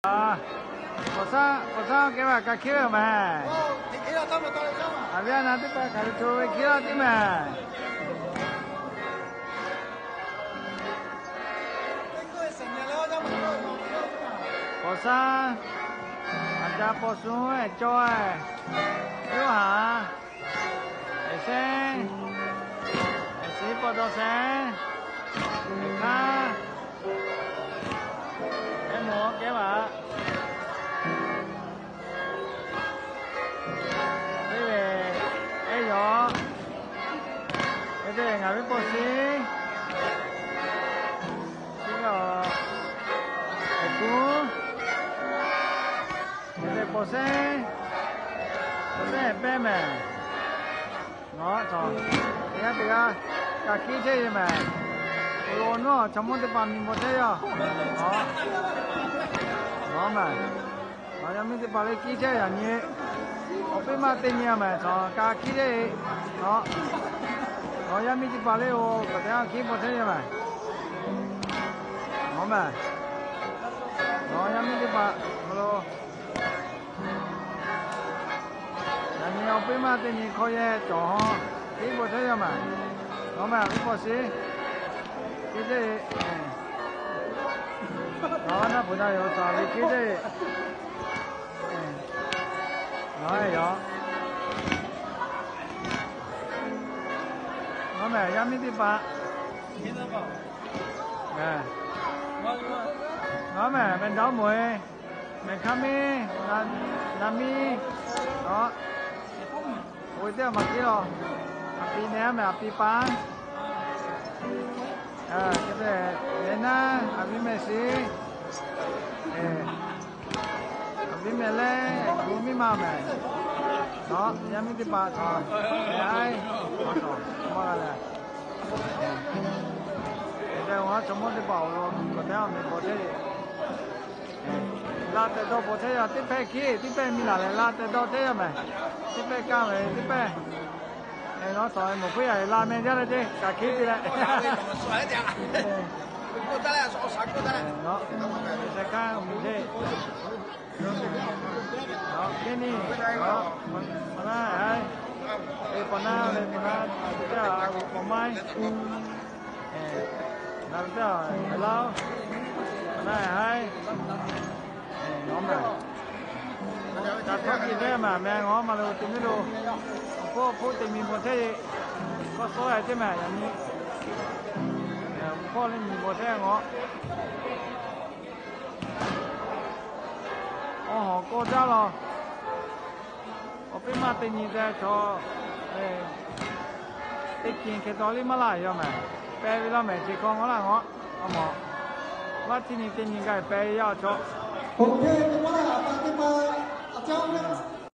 K'awꞈ shaˉ, k'awꞈ shaˉ kehˉ ve ka hkiˉ ve yoˬ mehˍ. Aˬ viˉ aˬ na teˇ hpaˍ hk'aˬ hk'e co ve hkiˉ laˇ tiˉ mehˍ. K'awꞈ shaˉ, aˬ ca paw suh cawˇ, Yoˇhanˬ, eˍ sehˉ, eˍ siˉ paw daw sehˉ, eˍ hkaˇ, eˉ mawˬ kehˉ vaꞈ, teˇ ve, eˉ yawˬ, eˉ teˇ ngaˬ ve paw shiˉ, eˉ kuˉ, eˉ teˇ paw sehˉ, paw sehˉ pehˇ mehˍ. Nawˬ teˇ g'aˇ teˇ g'aˇ ka hkiˉ chehˇ ve mehˍ. Awˬ lawn nawˉ chaw mawˇ teˇ hpaˍ miˬ bawˬ chehˇ yaˇ. Nawˬ mehˍ, nawˬ yaˇ miˇ teˇ hpaˍ le hkiˉ chehˇ yaꞈ nyi, awˬ piˇ maˇ teˇ nyi mehˍ. Chaw ka hkiˉ chehˇ ve, nawˬ, nawˬ yaˇ miˇ teˇ hpaˍ le oˬ, k'awꞈ te hkiˉ bawˬ chehˇ yaˇ mehˍ. Nawˬ mehˍ, nawˬ yaˇ miˇ teˇ hpaˍ lo Yaꞈ nyi awˬ piˇ maˇ teˇ nyi hkawˇ yehˇ cawˬ hawˉ, hkiˉ bawˬ chehˇ yaˇ mehˍ. Nawˬ mehˍ, awˬ piˇ paw shiˉ, hkiˉ chehˇ ve, nawˬ naˆ peuˬ na yoˬ, taˍ ve hkiˉ chehˇ ve, nawˬ yoˬ. Nawˬ mehˍ, yaˇ miˇ teˇ hpaˍ, nawˬ mehˍ, mehˍ daꞈ moˍ e, mehˍ hkaˇ miˇ, na miˇ, oˇ ve teˇ maˬ tiˉ law, aˬ pi neh mehˍ, aˬ pi paˍ, leh naˉ aˬ viˉ mehˍ shiˍ, aˬ viˉ mehˍ leh gu miˇ ma mehˍ, yaˇ miˇ teˇ hpaˍ htaꞈ leh aiˉ, maˇ g'a leh, te chaw mawˇ teˇ hpaˍ awˬ lawn k'awꞈ te a miˬ bawˬ chehˇ ve, laˇ tehꞈ dawˇ bawˬ chehˇ yaˇ, teˇ hpehˇ hkiˉ teˇ hpehˇ miˇ laˬ leh laˇ tehꞈ dawˇ chehˇ yaˇ mehˍ, teˇ hpehˇ kaˇ mehˍ, teˇ hpehˇ, nawˬ tawˍ mawˬ hpuiˇ yaˇ la meh jaˇ leh teˇ kaꞈ hkiˉ piˇ leh, a, teˇ hk'aˇ miˬ chehˇ, a, teˇ nyi, a, paˍ naˉ haiˉ, e paˍ naˉ leh paˍ naˉ, teˇ a k'awꞈ maiˉ, ngaˬ hui teˇ a haiˬ laˇ-oˬ, paˍ naˉ haiˉ, nawˬ mehˍ, ca hkawˇ kiˇ teˇ maˬ meh, ngaˬ maˇ le te miˇ lo, awˬ hpawˇ hpawˇ te miˬ bawˬ chehˇ ve, kawˇ sawˉ a teˇ maˬ yaꞈ nyi, awˬ hpawˇ le miˬ bawˬ chehˇ ngaˬ awˬ hawˬ kawˇ jaˇ law. Awˬ piˇ maˇ teˇ nyi te chaw, teˇ kinˬ hk'e taw liˇ maˇ laˇ yaw mehˍ. Peh ve laˇ mehˍ, chi hkawˇ ngaˬ laˇ ngaˬ, a mawˬ, vaˇ htiˇ nyi teˇ nyi gaˬ peh ve yaˇ chaw, awˬ hk'e te maˇ laˇ, a pa teˇ ma, a caˇ ve